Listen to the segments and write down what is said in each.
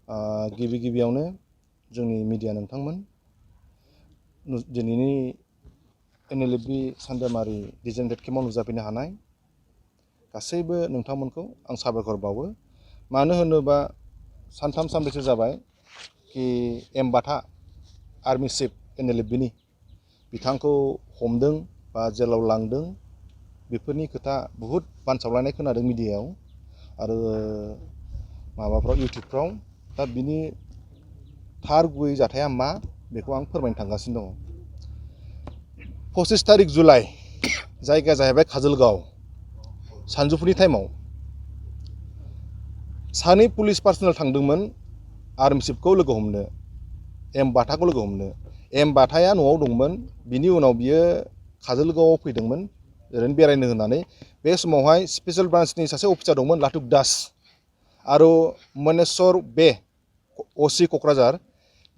गिबि गिबियावनो जोंनि मिडिया नोंथांमोन दिनैनि NLFB सानजामारि डिजेनेरेट केम्पआव नुजाफैनो हानाय गासैबो नोंथांमोनखौ आं साबायखर बावो। मानो होनोबा सानथाम सानब्रैसो जाबाय कि एम बाथा आर्मि चिफ NLFBनि बिथांखौ हमदों बा जेलाव लांदों बेफोरनि खोथा बहुद बानसावलायनाय खोनादों मिडियायाव आरो माबाफ्राव इउटुबफ्राव। दा बिनि थार गुबै जाथाया मा बेखौ आं फोरमायनो थांगासिनो दङ। 25 तारिख जुलाइ जायगाया जाहैबाय काजलगांव सानजौफुनि टाइमाव सानै पुलिस पार्सनेल थांदोंमोन आर्मि चिफखौ लोगो हमनो, एम बाथाखौ लोगो हमनो। एम बाथाया न'आव दंमोन, बिनि उनाव बियो काजलगांवआव फैदोंमोन ओरैनो बेरायनो होननानै। बे समावहाय स्पेशल ब्रान्चनि सासे अफिसार दंमोन लाटुक दास आरो मनेस्वर बे OC क'क्राझार।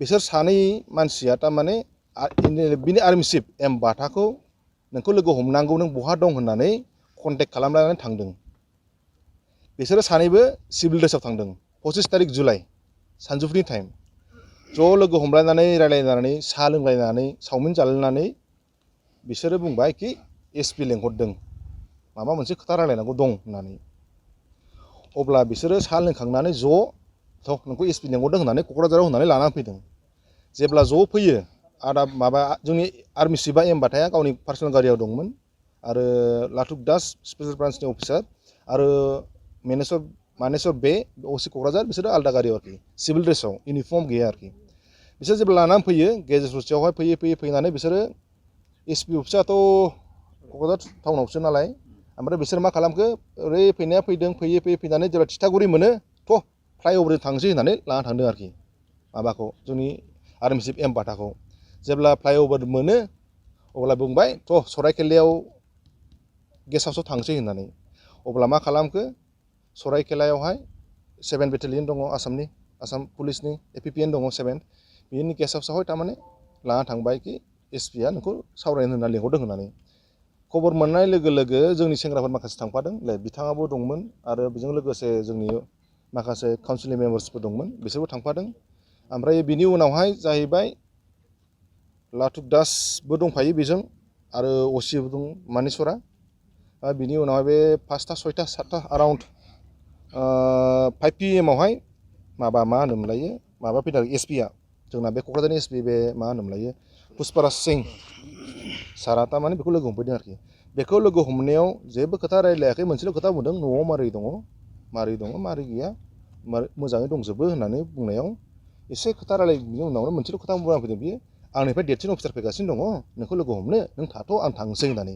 बिसोर सानै मानसिया थारमाने NLFBनि आर्मि चिफ एम बाथाखौ नोंखौ लोगो हमनांगौ, नों बहा दं होननानै कन्टेक्ट खालामनानै थांदों। बिसोरो सानैबो सिभिल ड्रेसाव थांदों 25 तारिख जुलाइ सानजौफुनि टाइम। ज' लोगो हमलायनानै रायलायनानै साहा लोंलायनानै चावमिन जालायनानै बिसोरो बुंबाय कि SP लेंहरदों, माबा मोनसे खोथा रायलायनांगौ दं होननानै। अब्ला बिसोरो साहा लोंखांनानै ज' नोंखौ SP लेंहरदों होननानै क'क्राझाराव होननानै लानानै फैदों। जेब्ला ज' फैयो जोंनि आर्मि चिफआ एम बाथाया गावनि पार्सनेल गारियाव दंमोन आरो लाटुक दास स्पेशल ब्रान्चनि अफिसार आरो मानेस्वर बे OC क'क्राझार बिसोरो आलदा गारियाव आरोखि सिभिल ड्रेसाव इउनिफर्म गैया आरोखि। बिसोर जेब्ला लानानै फैयो गेजेर ससेयावहाय फैयै फैनानै बिसोरो SP अफिसाथ' क'क्राझार टाउनावसो नालाय, ओमफ्राय बिसोर मा खालामखो ओरै फैनाया फैदों, फैयै फैनानै जेब्ला थिथागुरि मोनो फ्लाइअभारजों थांसै होननानै लाना थांदों आरोखि माबाखौ जोंनि आर्मि चिफ एम बाथाखौ। जेब्ला फ्लाइअभार मोनो अब्ला बुंबाय सराइकेलायाव गेस्ट हाउसआव थांसै होननानै। अब्ला मा खालामखो सराइकेलायावहाय 7 बेटेलियन दङ आसाम पुलिसनि APPN दङ 7, बिनि गेस्ट हाउसआवहाय थारमाने लाना थांबाय कि SPआ नोंखौ सावरायनो होनना लिंहरदों होननानै। खबर मोननाय लोगो लोगो जोंनि सेंग्राफोर माखासे थांफादों, बिथाङाबो दंमोन आरो बेजों लोगोसे जोंनि माखासे काउन्सिल मेम्बार्सफोर दंमोन, बिसोरबो थांफादों। ओमफ्राय बिनि उनावहाय जाहैबाय लाटुक दासबो दंफायो बेजों आरो OCबो दं मानेस्वरा। बिनि उनावहाय बे 5टा 6टा 7टा एराउन्ड 5 PM आवहाय मा होनोमोनलायो माबा फैदों SPआ जोंना बे क'क्राझारनि SP बे मा होनोमोनलायो पुष्पराज सिं सारा थारमाने बेखौ लोगो हमफैदों आरोखि। बेखौ लोगो हमनायाव जेबो खोथा रायलायाखै, मोनसेल' खोथा बुंदों न'आव मारै दङ मारै गैया मोजाङै दंजोबो होननानै बुंनायाव एसे खोथा रायलायनायनि उनावनो मोनसेल' खोथा बुंना फैदों बियो, आंनिफ्राय देरसिन अफिसार फैगासिनो दङ नोंखौ लोगो हमनो, नों थाथ' आं थांसै होननानै।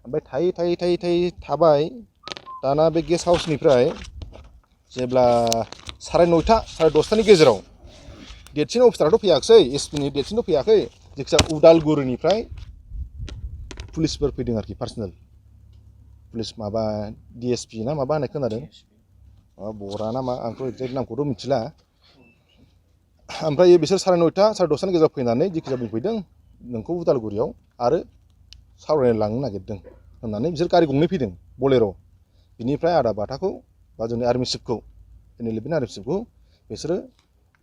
ओमफ्राय थायै थाबाय। दाना बे गेस्ट हाउसनिफ्राय जेब्ला 9:30 10:30नि गेजेराव देरसिन अफिसाराथ' फैयाखिसै, SPनि देरसिनथ' फैयाखै, जायखिजाया उदालगुरिनिफ्राय पुलिसफोर फैदों आरोखि पार्सनेल पुलिस माबा DSP ना माबा होननाय खोनादों, बरा ना मा आंथ' एक्जेक्ट नामखौथ' मिथिला। ओमफ्राय बिसोर 9:30 10:30नि गेजेराव फैनानै जिखिजाया बुंफैदों नोंखौ उदालगुरियाव आरो सावरायनो लांनो नागिरदों होननानै बिसोर गारि गंनै फैदों बलेर'। बिनिफ्राय आदा बाथाखौ बा जोंनि आर्मि चिफखौ NLFBनि आर्मि चिफखौ बिसोरो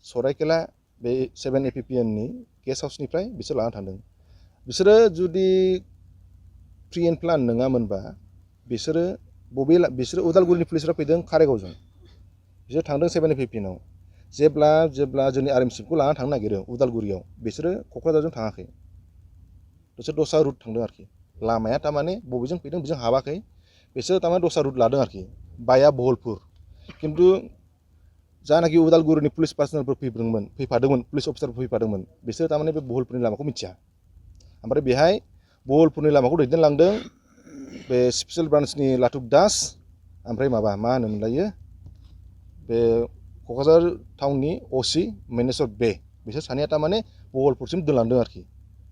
सराइकेला बे 7 APPNनि गेस्ट हाउसनिफ्राय बिसोर लाना थांदों। बिसोरो जुदि प्रि एन्ड प्लान नङामोनबा बिसोरो उदालगुरिनि पुलिसफ्रा फैदों काराइगावजों, बिसोर थांदों 7 APPNआव। जेब्ला जोंनि आर्मि चिफखौ लाना थांनो नागिरो उदालगुरियाव, बिसोरो क'क्राझारजों थाङाखै, बिसोर दस्रा रुट थांदों आरोखि। लामाया थारमाने बबेजों फैदों बेजों हाबाखै, बिसोर थारमाने दस्रा रुट लादों आरोखि बाया बहलपुर। खिन्थु जानाखि उदालगुरिनि पुलिस पार्सनेलफोर फैफादोंमोन पुलिस अफिसारफोर फैफादोंमोन, बिसोर थारमाने बे बहलपुरनि लामाखौ मिथिया। ओमफ्राय बेहाय बहलपुरनि लामाखौ दैदेनलांदों बे स्पेशल ब्रान्चनि लाटुक दास ओमफ्राय मा होनोमोनलायो बे क'क्राझार टाउननि OC मनेस्वर बे, बिसोर सानैया थारमाने बहलपुरसिम दोनलांदों आरोखि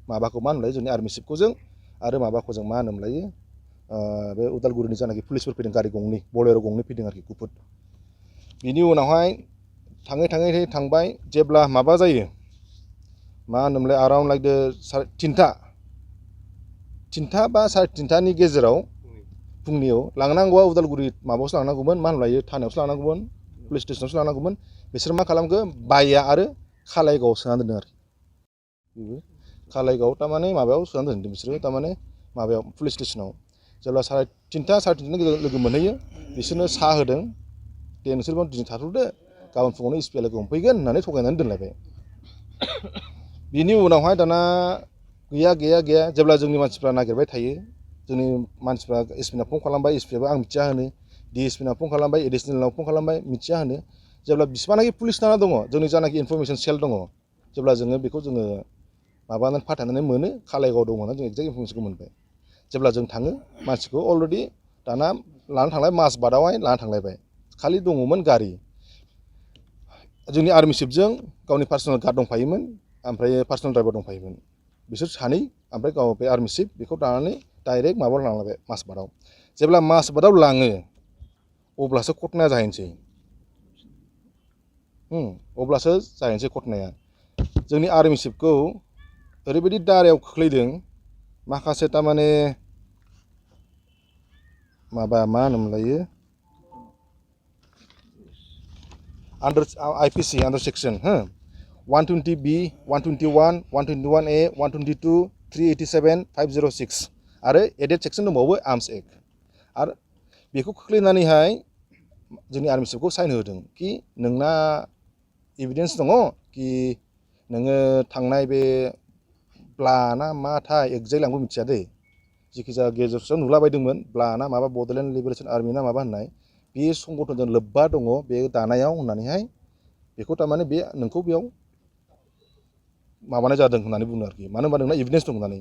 माबाखौ मा होनोमोनलाय जोंनि आर्मि चिफखौजों आरो माबाखौजों मा होनोमोनलायो बे उदालगुरिनि जानाखि पुलिसफोर फैदों गारि गंनै बलेर' गंनै फैदों आरोखि गुफुर। बिनि उनावहाय थाङै थांबाय। जेब्ला माबा जायो मा होनोमोनलाय एराउन्ड लाइक 3टा बा 3:30नि गेजेराव फुंनियाव लांनांगौआ उदालगुरि माबायावसो लांनांगौमोन, मा होनोमोनलायो थानायावसो लांनांगौमोन, पुलिस स्टेसनावसो लांनांगौमोन। बिसोर मा खालामखो बाया आरो खालायगावआव सोना दोनदों आरो बेबो खालायगावआव थारमाने माबायाव सोना दोनदों बिसोरो थारमाने माबायाव पुलिस स्टेसनाव जेब्ला साराय तिनथा लोगो मोनहैयो बिसोरनो साहा होदों दे नोंसोरबो दिनै थाथ'दो गाबोन फुङावनो एसपिआ लोगो हमफैगोन होननानै थगायनानै दोनलायबाय बिनि उनावहाय दाना गैया जेब्ला जोंनि मानसिफ्रा नागिरबाय थायो जोंनि मानसिफ्रा एसपिनाव फन खालामबाय एसपिआबो आं मिथिया होनो डिएसपिनाव फन खालामबाय एडिसनेलनाव फन खालामबाय मिथिया होनो जेब्ला बिसिबांनाखि पुलिस थाना दङ जोंनि जानाखि इनफरमेसन सेल दङ जेब्ला जोङो बेखौ जोङो माबानानै फाथायनानै मोनो खालायगाव दङ होनना जों एक्जेक्ट इनफरमेसनखौ मोनबाय जेब्ला जों थाङो मानसिखौ अलरेडि दाना लानानै थांलाय माजबाटआवहाय लानानै थांलायबाय खालि दङमोन गारि जोंनि आर्मि चिफजों गावनि पार्सनेल गार्ड दंफायोमोन ओमफ्राय पार्सनेल ड्राइभार दंफायोमोन बिसोर सानै ओमफ्राय गाव बे आर्मि चिफ बेखौ लानानै डाइरेक्ट माबायाव लांलायबाय माजबाटआव जेब्ला माजबाटआव लाङो अब्लासो घटनाया जाहैनोसै अब्लासो जाहैनोसै घटनाया जोंनि आर्मि चिफखौ ओरैबायदि दारायाव खोख्लैदों माखासे थारमाने माबा मा होनोमोनलायो आन्डार आइपिसि आन्डार सेक्सन 120B 121 121A 122 387 506 आरो एडेड सेक्सन दंबावो आर्म्स एक्ट आरो बेखौ खोख्लैनानैहाय जोंनि आर्मि चिफखौ साइन होदों कि नोंना एभिडेन्स दङ कि नोङो थांनाय बे ब्लाना माथाय एक्जेक्टलि आंबो मिथिया दै जिखिजाया गेजेर ससेयाव नुलाबायदोंमोन ब्लाना माबा बड'लेण्ड लिबारेसन आर्मि ना माबा होननाय बे संगठनजों लोब्बा दङ बे दानायाव होननानैहाय बेखौ थारमाने बे नोंखौ बेयाव माबानाय जादों होननानै बुङो आरोखि मानो होनबा नोंना एभिडेन्स दं होननानै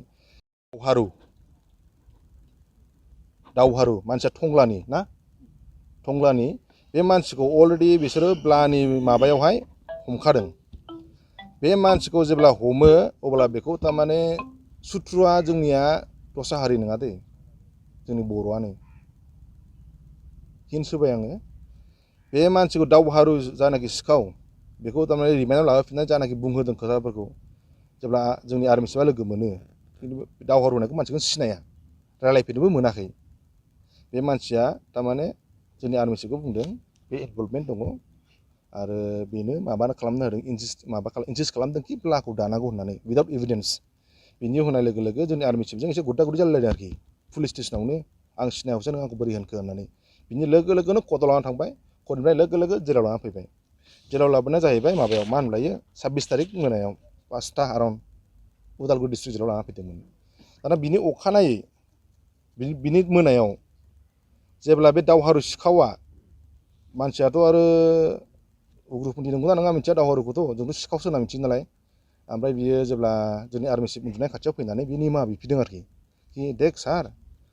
दावहारु मानसिया टंग्लानि बे मानसिखौ अलरेडि बिसोरो ब्लानि माबायावहाय हमखादों बे मानसिखौ जेब्ला हमो अब्ला बेखौ थारमाने सुथ्रुआ जोंनिया दस्रा हारि नङा दै जोंनि बर'आनो हिन्स होबाय आङो बे मानसिखौ दावहारु जानाखि सिखाव बेखौ थारमाने रिमाइन्डआव लाबोफिननानै जानाखि बुंहोदों खोथाफोरखौ जेब्ला जोंनि आर्मि चिफआ लोगो मोनो खिन्थु दावहारु होनायखौ मानसिखौ सिनाया रायलायफेरनोबो मोनाखै बे मानसिया थारमाने जोंनि आर्मि चिफखौ बुंदों बे इनभल्भमेन्ट दङ आरो बेनो माबा खालामनो होदों इनसिस्ट खालामदों कि ब्लाखौ दानांगौ होननानै उइदाउट एभिडेन्स बिनि होनाय लोगो लोगो जोंनि आर्मि चिफजों एसे गुद्दा गुद्दि जालायलायदों आरोखि पुलिस स्टेसनावनो आं सिनायावसो नों आंखौ बोरै होनखो होननानै बिनि लोगो लोगोनो कर्टआव लानानै थांबाय कर्टनिफ्राय लोगो लोगो जेराव लानानै फैबाय जेराव लाबोनाया जाहैबाय माबायाव मा होनलायो 26 तारिख मोनायाव 5टा अराउन्ड उदालगुरि डिस्ट्रिक्ट जेराव लाना फैदोंमोन दाना बिनि अखानायै बिनि मोनायाव जेब्ला बे दावहारु सिखावा मानसियाथ' आरो उग्रपन्थी नंगौना नङा मिथिया दावहारुखौथ' जोंथ' सिखावसो होनना मिथियो नालाय ओमफ्राय बियो जेब्ला जोंनि आर्मि चिफ उन्दुनाय खाथियाव फैनानै बे निमाहा बिफिदों आरोखि कि देख सार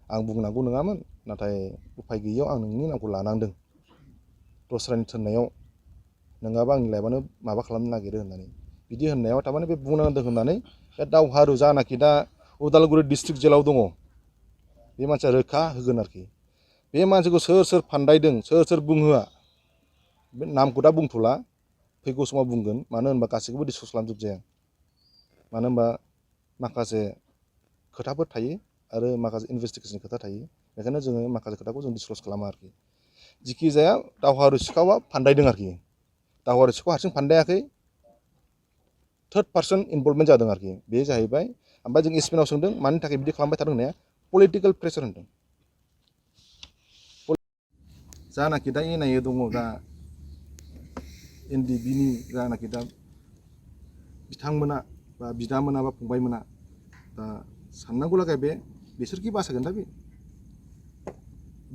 आं बुंनांगौ नङामोन नाथाय उफाय गैयैयाव आं नोंनि नामखौ लानांदों दस्रानि थिननायाव नङाबा आंनि लाइफआनो माबा खालामनो नागिरो होननानै बिदि होननायाव थारमाने बे बुंनांदों होननानै बे दावहारु जानाखि दा उदालगुरि डिस्ट्रिक्ट जेलाव दङ बे मानसिया रोखा होगोन आरोखि बे मानसिखौ सोर फान्दायदों सोर बुंहोआ बे नामखौ दा बुंथ'ला फैगौ समाव बुंगोन मानो होनबा गासैखौबो डिसकस खालामजोबजाया मानो होनबा माखासे खोथाफोर थायो आरो माखासे इनभेस्टिगेशननि खोथा थायो बेखायनो जोङो माखासे खोथाखौ जों डिसक्ल'ज खालामा आरोखि जिखि जाया दावहारु सिखावा फान्दायदों आरोखि दावहारु सिखाव हारसिं फान्दायाखै थर्ड पार्सन इनभल्भमेन्ट जादों आरोखि बे जाहैबाय ओमफ्राय जों एसपिनाव सोंदों मानि थाखाय बिदि खालामबाय थादों होननाया पलिटिकेल प्रेसार होनदों जानाखि दा एनआइए दङ दा एनडिबिनि जानाखि दा बिथांमोना बा बिदामोना बा फंबायमोना दा साननांगौ लागाय बे बिसोरखि बासायगोन दा बे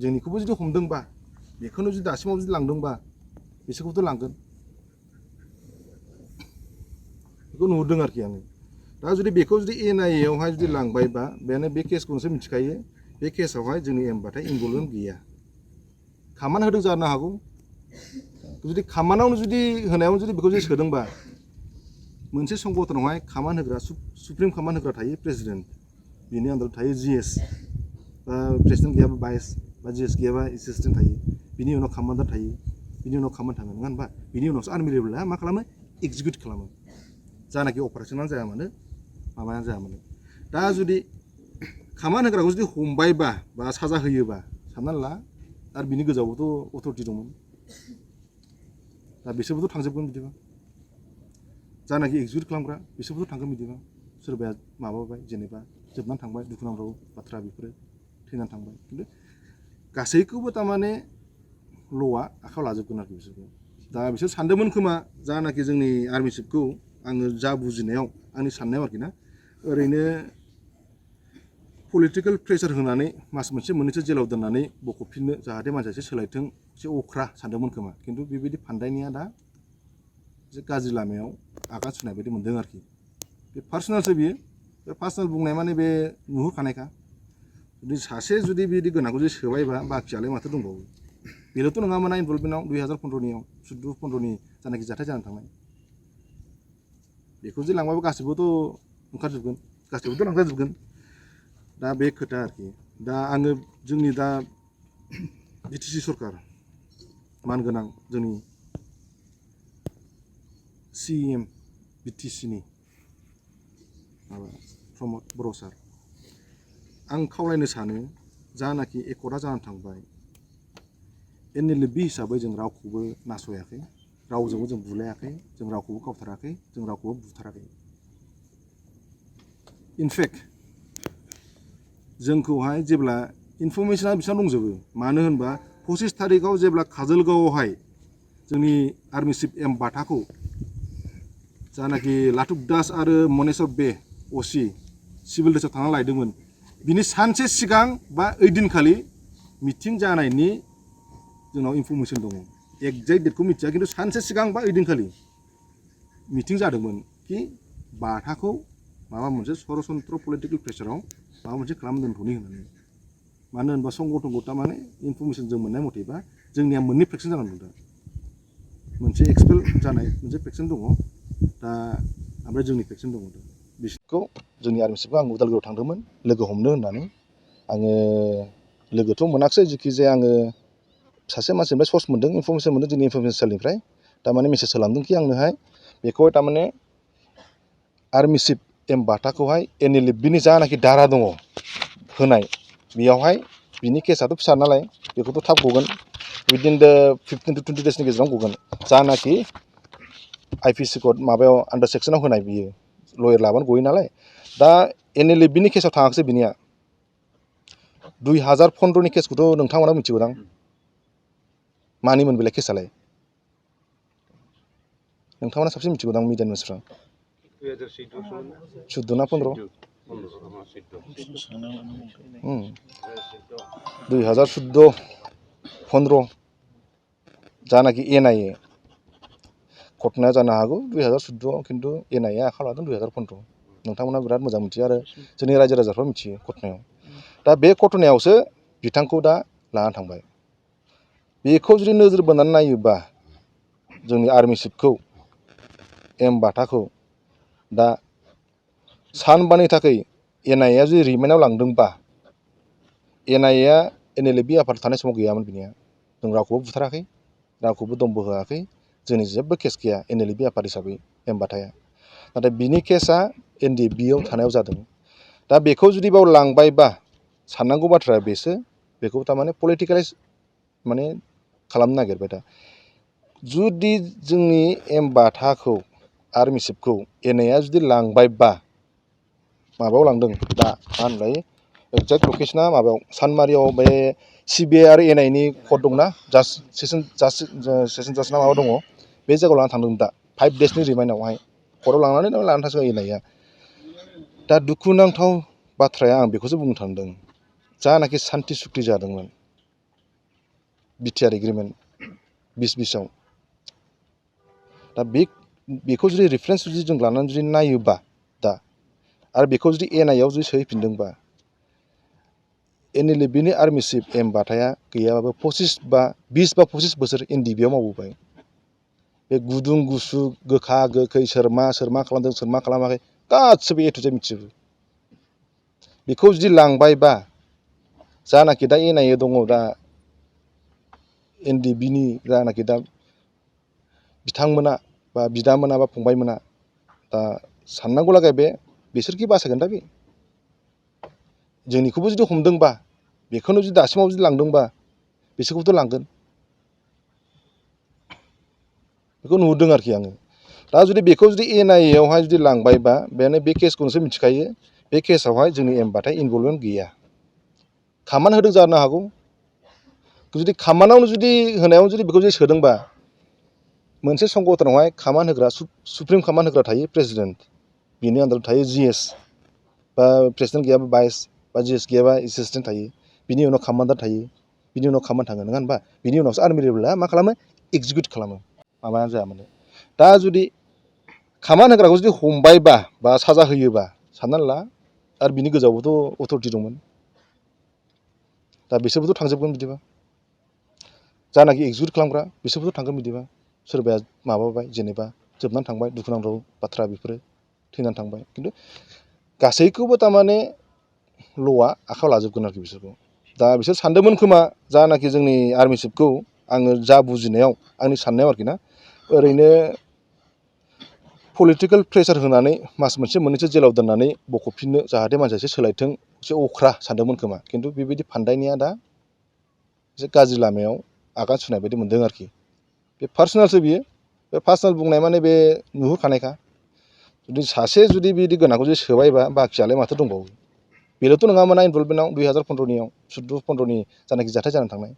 जोंनिखौबो जुदि हमदोंबा बेखौनो जुदि दासिमाव जुदि लांदोंबा बिसोरखौथ' लांगोन बेखौ नुदों आरोखि आङो दा जुदि बेखौ जुदि एनआइएआवहाय जुदि लांबायबा बेनो बे केसखौ नोंसोर मिथिखायो बे केसआवहाय जोंनि एमबाथाय इनभल्भमेन्ट गैया खामान होदों जानो हागौ जुदि खामानावनो जुदि होनायावनो जुदि बेखौ जुदि सोदोंबा मोनसे संगठनावहाय खामान होग्रा सुप्रिम खामान होग्रा थायो प्रेसिडेन्ट बेनि आन्दाराव थायो जिएस बा प्रेसिडेन्ट गैयाबा भाइस बा जिएस गैयाबा एसिसटेन्ट थायो बिनि उनाव खामान्डार थायो बिनि उनाव खामान थाङो नङा होनबा बिनि उनावसो आर्मि लेभेला मा खालामो एक्जिकिउट खालामो जानाखि अपारेसनानो जाया मानो माबायानो जाया मानो दा जुदि खामान होग्राखौ जुदि हमबायबा बा साजा होयोबा साननानै ला आरो बिनि गोजौआवबोथ' अथ'रिटि दंमोन दा बिसोरबोथ' थांजोबगोन बिदिबा जानाखि एक्जिकिउट खालामग्रा बिसोरबोथ' थांगोन बिदिबा सोरबाया माबाबाय जेनेबा जोबनानै थांबाय दुखुनांथाव बाथ्रा बेफोरो थैनानै थांबाय खिन्थु गासैखौबो थारमाने ल'आ आखायाव लाजोबगोन आरोखि बिसोरखौ दा बिसोर सानदोंमोन खोमा जानाखि जोंनि आर्मि चिफखौ आङो जा बुजिनायाव आंनि साननायाव आरोखि ना ओरैनो पलिटिकेल प्रेसार होनानै मास मोनसे मोननैसो जेलाव दोननानै बख'फिननो जाहाथे मानसिया एसे सोलायथों एसे अख्रा सानदोंमोन खोमा खिन्थु बेबायदि फान्दायनाया दा एसे गाज्रि लामायाव आगान सुरनाय बायदि मोनदों आरोखि बे पार्सनेलसो बियो बे पार्सनेल बुंनाय माने बे नुहुरखानायखा जुदि सासे जुदि बिदि गोनांखौ जुदि सोबायबा बाखियालाय माथो दंबावो बेल'थ' नङामोन इनभल्भमेन्टआव 2015नियाव 14-15नि जानाखि जाथाय जानानै थांनाय बेखौ जे लांबाबो गासिबोथ' ओंखारजोबगोन गासिबोथ' लांजाजोबगोन दा बे खोथा आरोखि दा आङो जोंनि दा बिटिसि सरकार मानगोनां जोंनि CM बिटिसिनि माबा प्रमद बर' सार आं खावलायनो सानो जानाखि एकर्डआ जानानै थांबाय NLFB हिसाबै जों रावखौबो नासयाखै रावजोंबो जों बुलायाखै जों रावखौबो गावथाराखै जों रावखौबो बुथाराखै इनफेक्ट जोंखौहाय जेब्ला इनफरमेसना बिसिनाव दंजोबो मानो होनबा 25 थारिखआव जेब्ला काजलगावआवहाय जोंनि आर्मि चिफ M बाथाखौ जानाखि लाथुक दास आरो मनेस्वर बे OC सिभिल ड्रेसआव थांना लायदोंमोन बिनि सानसे सिगां बा ओइदिनखालि मिटिं जानायनि जोंनाव इनफरमेसन दङ एक्जेक्ट डेटखौ मिथिया खिन्थु सानसे सिगां बा ओइदिनखालि मिटिं जादोंमोन कि बाथाखौ माबा मोनसे सरासनस्रा पलिटिकेल प्रेसाराव माबा मोनसे खालामनो दोनथ'नि होननानै मानो होनबा संगठनखौ थारमाने इनफरमेसन जों मोननाय मथेबा जोंनिया मोननै फेक्सन जानानै दं दा मोनसे एक्सपेल जानाय मोनसे फेक्सन दङ दा ओमफ्राय जोंनि फेक्सन दङ दा बिसोरखौ जोंनि आर्मि चिफखौ आं उदालगुरियाव थांदोंमोन लोगो हमनो होननानै आङो लोगोथ' मोनाखिसै जिखि जाया आङो सासे मानसिनिफ्राय सर्स मोन्दों इनफरमेसन मोन्दों जोंनि इनफरमेसन सेलनिफ्राय थारमाने मेसेज होलांदों कि आंनोहाय बेखौहाय थारमाने आर्मि चिफ M बाथाखौहाय NLFBनि जानाखि दारा दङ होनाय बेयावहाय बिनि केसाथ' फिसा नालाय बेखौथ' थाब गगोन उइदिन द 15 to 20 डेजनि गेजेराव गगोन जानाखि IPC कड माबायाव आन्डार सेक्सनाव होनाय बियो लयार लाबानो गयो नालाय दा NLFBनि केसाव थाङाखिसै बिनिया 2015नि केसखौथ' नोंथांमोना मिथिगौदां मानिमोन बेलाय केसालाय नोंथांमोना साबसिन मिथिगौदां मिडियानि मानसिफ्रा 14 ना 15 2014-15 जानाखि NIA घटनाया जानो हागौ 2014 खिन्थु NIA आखायाव लादों 2015 नोंथांमोना बिराद मोजां मिथियो आरो जोंनि रायजो राजाफ्रा मिथियो घटनायाव दा बे घटनायावसो बिथांखौ दा लाना थांबाय बेखौ जुदि नोजोर बोनानै नायोबा जोंनि आर्मि चिफखौ M बाथाखौ दा सानबानि थाखाय NIA जुदि रिमाइन्डआव लांदोंबा NIA NLFB आफाद थानाय समाव गैयामोन बिनिया जों रावखौबो बुथाराखै रावखौबो दमबो होआखै जोंनि जेबो केस गैया NLFB आफाद हिसाबै M बाथाया नाथाय बिनि केसा NDFBआव थानायाव जादों दा बेखौ जुदि बाव लांबायबा साननांगौ बाथ्राया बेसो बेखौ थारमाने पलिटिकेलाइज माने खालामनो नागिरबाय दा जुदि जोंनि M बाथाखौ आर्मि चिफखौ NIA जुदि लांबायबा माबायाव लांदों दा मा होनलाय एक्जेक्ट लकेसना माबायाव सानमारियाव बे CBI आरो NIAनि कर्ट दंना सेसन जाज ना माबा दङ बे जायगायाव लानानै थांदों दा 5 डेसनि रिमाइन्डआवहाय कर्टआव लानानै थांसिगोन NIA दा दुखुनांथाव बाथ्राया आं बेखौसो बुंनो थांदों जानाखि सान्थि सुक्ति जादोंमोन बिटिआर एग्रिमेन्ट 2020आव दा बेखौ जुदि रेफारेन्स जुदि जों लानानै जुदि नायोबा दा आरो बेखौ जुदि NIA आव जुदि सोहैफिनदोंबा NLFBनि आर्मि चिफ M बाथाया गैयाबाबो 20 बा 25 बोसोर NDBआव मावबोबाय बे गुदुं गुसु गोखा गोखै सोर मा खालामदों सोर मा खालामाखै गासिबो A to Z मिथिजोबो बेखौ जुदि लांबायबा जानाखि दा NIA दङ दा NDBनि जानाखि दा बिथांमोना बा बिदामोना बा फंबायमोना दा साननांगौ लागा बे बिसोरखि बासायगोन दा बे जोंनिखौबो जुदि हमदोंबा बेखौनो जुदि दासिमाव जुदि लांदोंबा बिसोरखौबोथ' लांगोन बेखौ नुदों आरोखि आङो। दा जुदि बेखौ जुदि NIA आवहाय जुदि लांबायबा बेनो बे केसखौ नोंसोर मिथिखायो, बे केसावहाय जोंनि एमबाथाय इनभल्भमेन्ट गैया। खामान होदों जानो हागौ, जुदि खामानावनो जुदि होनायाव जुदि बेखौ जुदि सोदोंबा मोनसे संगठनावहाय खामान होग्रा सुप्रिम खामान होग्रा थायो प्रेसिडेन्ट, बिनि आन्दाराव थायो GS, बा प्रेसिडेन्ट गैयाबा भाइस, बा GS गैयाबा एसिसटेन्ट थायो, बिनि उनाव कामान्डार थायो, बिनि उनाव खामान थाङो, नङा होनबा? बिनि उनावसो आर्मि लेभेला मा खालामो, एक्जिकिउट खालामो, माबाया जाया माने। दा जुदि खामान होग्राखौ जुदि हमबायबा बा साजा होयोबा साननानै ला आरो बिनि गोजौआवबोथ' अथरिटि दंमोन, दा बिसोरबोथ' थांजोबगोन बिदिबा, जानाखि एक्जिकिउट खालामग्रा बिसोरबोथ' थांगोन बिदिबा। सोरबाया माबाबाय जेनेबा जोबनानै थांबाय, दुखुनांथाव बाथ्रा बेफोरो, थैनानै थांबाय, खिन्थु गासैखौबो थारमाने ल'आ आखायाव लाजोबगोन आरोखि बिसोरखौ। दा बिसोर सानदोंमोन खोमा, जानाखि जोंनि आर्मि चिफखौ आङो जा बुजिनायाव आंनि साननायाव आरोखि ना, ओरैनो पलिटिकेल प्रेसार होनानै मास मोनसे मोननैसो जेलाव दोननानै बख'फिननो, जाहाथे मानसिया एसे सोलायथों, एसे अख्रा सानदोंमोन खोमा। खिन्थु बेबायदि फान्दायनाया दा एसे गाज्रि लामायाव आगान सुरनाय बायदि मोनदों आरोखि। बे पार्सनेलसो बियो, बे पार्सनेल बुंनाय माने बे नुहुरखानायखा। जुदि सासे जुदि बिदि गोनांखौ जुदि सोबायबा बाखियालाय माथो दंबावो। बेल'थ' नङामोना इनभल्भमेन्टआव 2015 14-15नि जानाखि जाथाय जानानै थांनाय,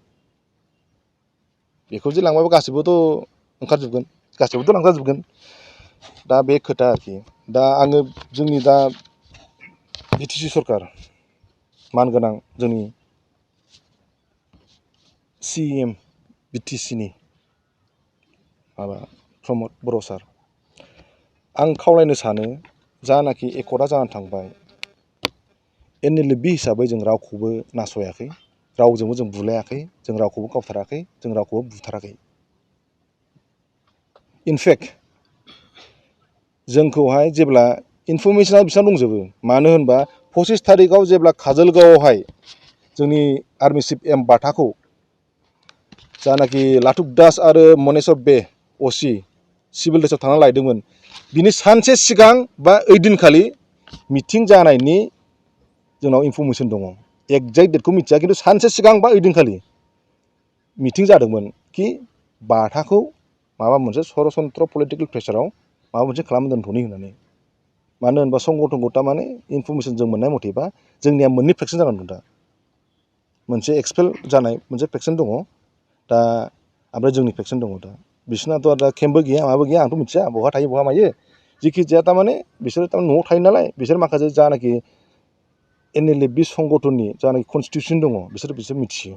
बेखौ जुदि लांबाबो गासैबोथ' ओंखारजोबगोन, गासैबोथ' लांजाजोबगोन। दा बे खोथा आरोखि। दा आङो जोंनि दा BTC सरकार, मानगोनां जोंनि CM BTCनि माबा प्रमद बर' सार, आं खावलायनो सानो, जानाखि एकर्डआ जानानै थांबाय, NLFB हिसाबै जों रावखौबो नासयाखै, रावजोंबो जों बुलायाखै, जों रावखौबो गावथाराखै, जों रावखौबो बुथाराखै। इनफेक्ट जोंखौहाय जेब्ला इनफरमेसना बिसिनाव दंजोबो, मानो होनबा 25 थारिखआव जेब्ला काजलगावआवहाय जोंनि आर्मि चिफ एम बाथाखौ जानाखि लाथुक दास आरो मनेस्वर बे OC सिभिल ड्रेसआव थांनानै लायदोंमोन, बिनि सानसे सिगां बा ओइदिनखालि मिटिं जानायनि जोंनाव इनफरमेसन दङ। एक्जेक्ट डेटखौ मिथिया, खिन्थु सानसे सिगां बा ओइदिनखालि मिटिं जादोंमोन कि बाथाखौ माबा मोनसे सरासनस्रा पलिटिकेल प्रेसाराव माबा मोनसे खालामना दोनथ'नि होननानै। मानो होनबा संगठनखौ थारमाने इनफरमेसन जों मोननाय मथेबा जोंनिया मोननै फेक्सन जानानै दं दा। मोनसे एक्सपेल जानाय मोनसे फेक्सन दङ दा, ओमफ्राय जोंनि फेक्सन दङ दा। बिसोरनाथ' दा केम्पबो गैया, माबो गैया, आंथ' मिथिया बहा थायो बहा मायो। जिखि जाया थारमाने बिसोरो थारमाने न'आव थायो नालाय, बिसोर माखासे जानाखि NLFB संगठननि जानाखि कनस्टिटिउसन दङ बिसोर मिथियो।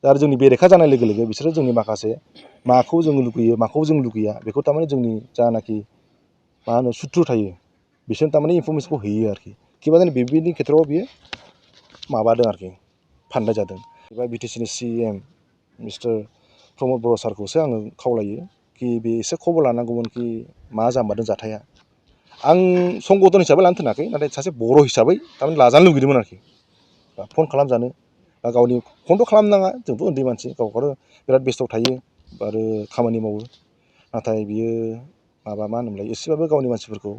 दा आरो जोंनि बेरेखा जानाय लोगो लोगो बिसोरो जोंनि माखासे माखौ जों लुगैयो माखौ जों लुगैया बेखौ थारमाने जोंनि जानाखि मा होनो सुथ्रु थायो, बिसोर थारमाने इनफरमेसनखौ होयो आरोखि। किबा जोंनि बेनि खेथ्रआव बियो माबादों आरोखि, फान्दाय जादों। एबा BTCनि CM मिस्टार प्रमद बर' सारखौसो आङो खावलायो कि बे एसे खबर लानांगौमोन कि मा जामारदों जाथाया। आं संगठन हिसाबै लानो थिनाखै, नाथाय सासे बर' हिसाबै थारमाने लाजानो लुगैदोंमोन आरोखि, बा फन खालामजानो, बा गावनि फनथ' खालामनाङा, जोंथ' उन्दै मानसि, गावखौनो बिराद बेस्थ' थायो आरो खामानि मावो। नाथाय बियो माबा मा होनोमोनलाय, एसेबाबो गावनि मानसिफोरखौ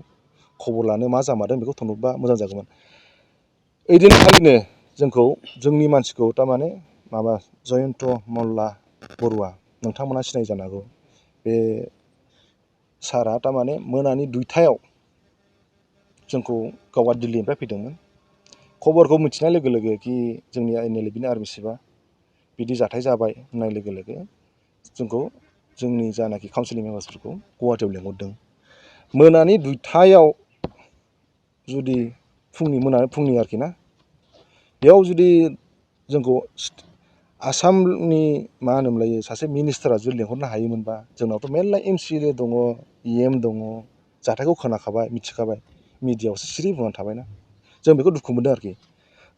खबर लानो मा जामारदों बेखौ थनहरबा मोजां जागौमोन। ओइदिनखालिनो जोंखौ, जोंनि मानसिखौ थारमाने माबा जयन्त मल्ला बरुवा, नोंथांमोना सिनाय जानो हागौ। बे सारा थारमाने मोनानि 2टायाव जोंखौ गावआ दिल्लीनिफ्राय फैदोंमोन। खबरखौ मिथिनाय लोगो लोगो कि जोंनि NLFBनि आर्मि चिफआ बिदि जाथाय जाबाय होननाय लोगो लोगो जोंखौ, जोंनि जानाखि काउन्सिल मेम्बार्सफोरखौ गुवाहाटियाव लेंहरदों। मोनानि 2टायाव जुदि फुंनि आरोखि ना, बेयाव जुदि जोंखौ आसामनि मा होनोमोनलाय सासे मिनिस्टारा जुदि लेंहरनो हायोमोनबा, जोंनावथ' मेरला MCLA दङ, EM दङ, जाथायखौ खोनाखाबाय मिथिखाबाय, मिडियाआवसो सिरि बुंनानै थाबायना, जों बेखौ दुखु मोनदों आरोखि।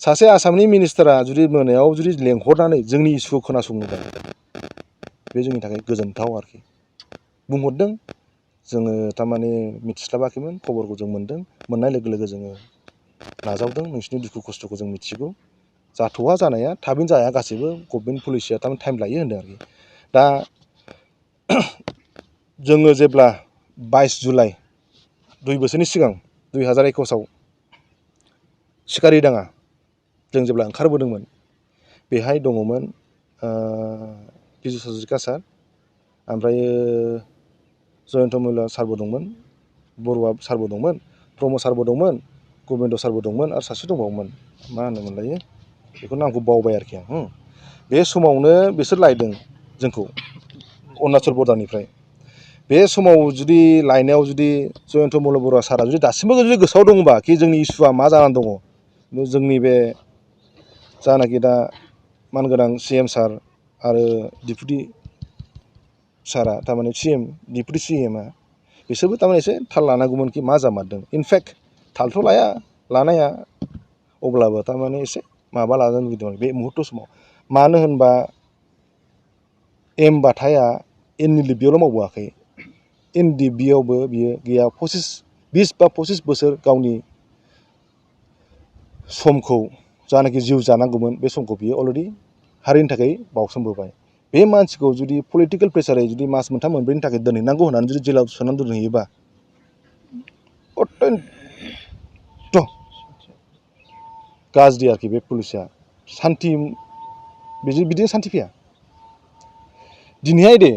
सासे आसामनि मिनिस्टारा जुदि मोनायाव जुदि लेंहरनानै जोंनि इसुखौ खोनासङोबा, बे जोंनि थाखाय गोजोनथाव आरोखि। बुंहरदों, जोङो थारमाने मिथिस्लाबाखैमोन, खबरखौ जों मोनदों, मोननाय लोगो लोगो जोङो नाजावदों, नोंसिनि दुखु खस्थ'खौ जों मिथिगौ, जाथ'वा जानाया, थाबैनो जाया, गासैबो गभर्नमेन्ट पलिसिया थारमाने टाइम लायो होनदों आरोखि। दा जोङो जेब्ला 22 जुलाइ 2 बोसोरनि सिगां 2021आव सिखारिडाङा जों जेब्ला ओंखारबोदोंमोन, बेहाय दङमोन पिजुस हाजरिका सार ओमफ्राय जयन्त मल्ल सारबो दंमोन, बरुवा सारबो दंमोन, प्रमद सारबो दंमोन, गबिन्द सारबो दंमोन आरो सासे दंबावोमोन मा होनोमोनलायो बेखौ नामखौ बावबाय आरोखि आं। बे समावनो बिसोर लायदों जोंखौ अरुणाचल बर्डारनिफ्राय। बे समाव जुदि लायनायाव जुदि जयन्त मल्ल बरुवा सारा जुदि दासिमबो जुदि गोसोआव दंबा कि जोंनि इसुआ मा जानानै दङ, जोंनि बे जानाखि दा मानगोनां CM सार आरो डिपुटि सारा थारमाने CM डिपुटि CMआ बिसोरबो थारमाने एसे थाल लानांगौमोन कि मा जामारदों। इनफेक्ट थालथ' लानाया अब्लाबो थारमाने एसे माबा लानो लुबैदोंमोन बे मुहुर्त समाव। मानो होनबा एम बाथाया NLDBआवल' मावबोआखै, NDBआवबो बियो गैया 20 बा 25 बोसोर गावनि समखौ जानाखि जिउ जानांगौमोन बे समखौ बियो अलरेडि हारिनि थाखाय बावसोमबोबाय। बे मानसिखौ जुदि पलिटिकेल प्रेसारै जुदि मास मोनथाम मोनब्रैनि थाखाय दोनहैनांगौ होननानै जुदि जेलाव सोनानै दोनहैयोबा अत्यन्त गाज्रि आरोखि बे पुलिसा। सान्थि बिदिनो सान्थि फैया। दिनैहाय दे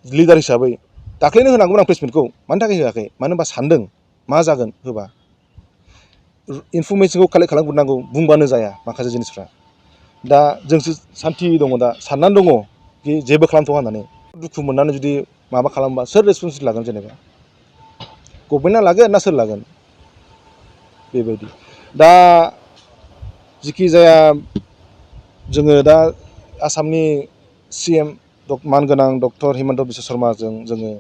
लिडार हिसाबै दाख्लैनो होनांगौमोन आं प्रेसमिटखौ, मानि थाखाय होआखै? मानो होनबा सानदों मा जागोन होबा। इनफरमेसनखौ कालेक्ट खालामग्रोनांगौ, बुंबानो जाया माखासे जिनिसफ्रा। दा जोंसो सान्थि दङ, दा साननानै दङ कि जेबो खालामथ'वा होननानै। दुखु मोननानै जुदि माबा खालामबा सोर रेसपन्सिबिलिटि लागोन? जेनेबा गभर्नमेन्टआ लागोन ना सोर लागोन? बेबायदि। दा जिखि जाया जोङो दा आसामनि CM मानगोनां डक्टर हिमन्त बिश्व शर्माजों जोङो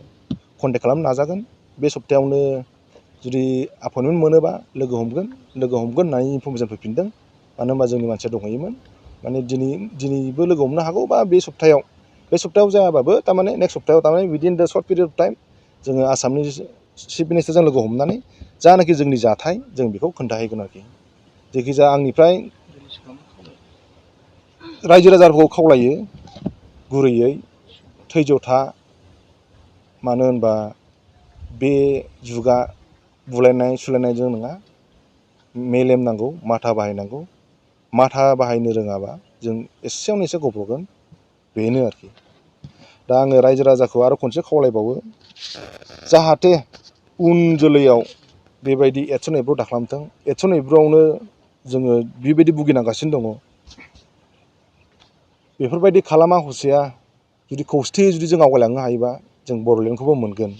कन्टेक्ट खालामनो नाजागोन। बे सप्तायावनो जुदि एपइन्टमेन्ट मोनोबा लोगो हमगोन होननानै इनफरमेसन फैफिनदों। मानो होनबा जोंनि मानसिया दंहैयोमोन। माने दिनैबो लोगो हमनो हागौ, बा बे सप्तायाव जायाबाबो थारमाने नेक्स्ट सप्तायाव थारमाने विदिन द सर्ट पिरियड अफ टाइम जोङो आसामनि चिफ मिनिस्टारजों लोगो हमनानै जानाखि जोंनि जाथाय जों बेखौ खोन्थाहैगोन आरोखि। जायखिजाया आंनिफ्राय रायजो राजाफोरखौ खावलायो गुरैयै धैज' था। मानो होनबा बे जुगा बुलायनाय सुलायनायजों नङा, मेलेम नांगौ, माथा बाहायनांगौ। माथा बाहायनो रोङाबा जों एसेयावनो एसे गब्र'गोन, बेनो आरोखि। दा आङो रायजो राजाखौ आरो खनसे खावलायबावो, जाहाथे उन जोलैयाव बेबायदि एक्सन एब्र'ड दाखालामथों। एक्सन एब्र'डआवनो जोङो बेबायदि भुगिनांगासिनो दङ। बेफोरबायदि खालामा हसिया जुदि खौसेथियै जुदि जों आवगायलांनो हायोबा जों बड'लेण्डखौबो मोनगोन।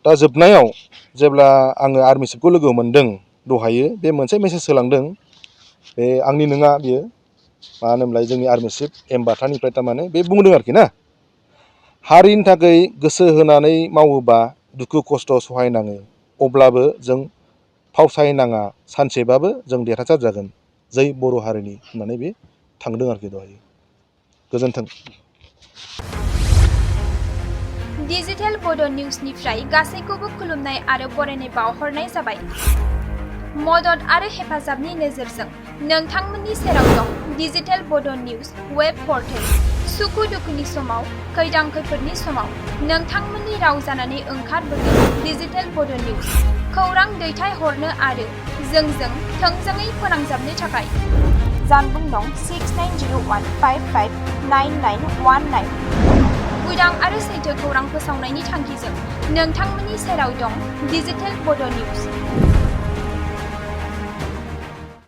दा जोबनायाव जेब्ला आङो आर्मि चिफखौ लोगो मोनदों दहायो, बे मोनसे मेसेज होलांदों। बे आंनि नङा बियो, मानो होनोमोनलाय जोंनि आर्मि चिफ एम बाथानिफ्राय थारमाने बे बुंदों आरोखि ना, हारिनि थाखाय गोसो होनानै मावोबा दुखु खस्थ' सहायनाङो, अब्लाबो जों फावसायनाङा, सानसेबाबो जों देरहासार जागोन, जै बर' हारिनि होननानै बे थांदों आरोखि दहाय। गोजोन्थों। डिजिटेल बड' निउसनिफ्राय गासैखौबो खुलुमनाय आरो बरायनाय बावहरनाय जाबाय। मदद आरो हेफाजाबनि नोजोरजों नोंथांमोननि सेराव दं डिजिटेल बड' निउस वेब पर्टेल। सुखु दुखुनि समाव, खैदां खैफोदनि समाव नोंथांमोननि राव जानानै ओंखारबोगोन डिजिटेल बड' निउस। खौरां दैथायहरनो आरो जोंजों थोंजोङै फोनांजाबनो थाखाय जानबुं दं 6901559919। उदां आरो सैथो खौरां फोसावनायनि थांखिजों नोंथांमोननि सेराव दं डिजिटेल बड' निउस।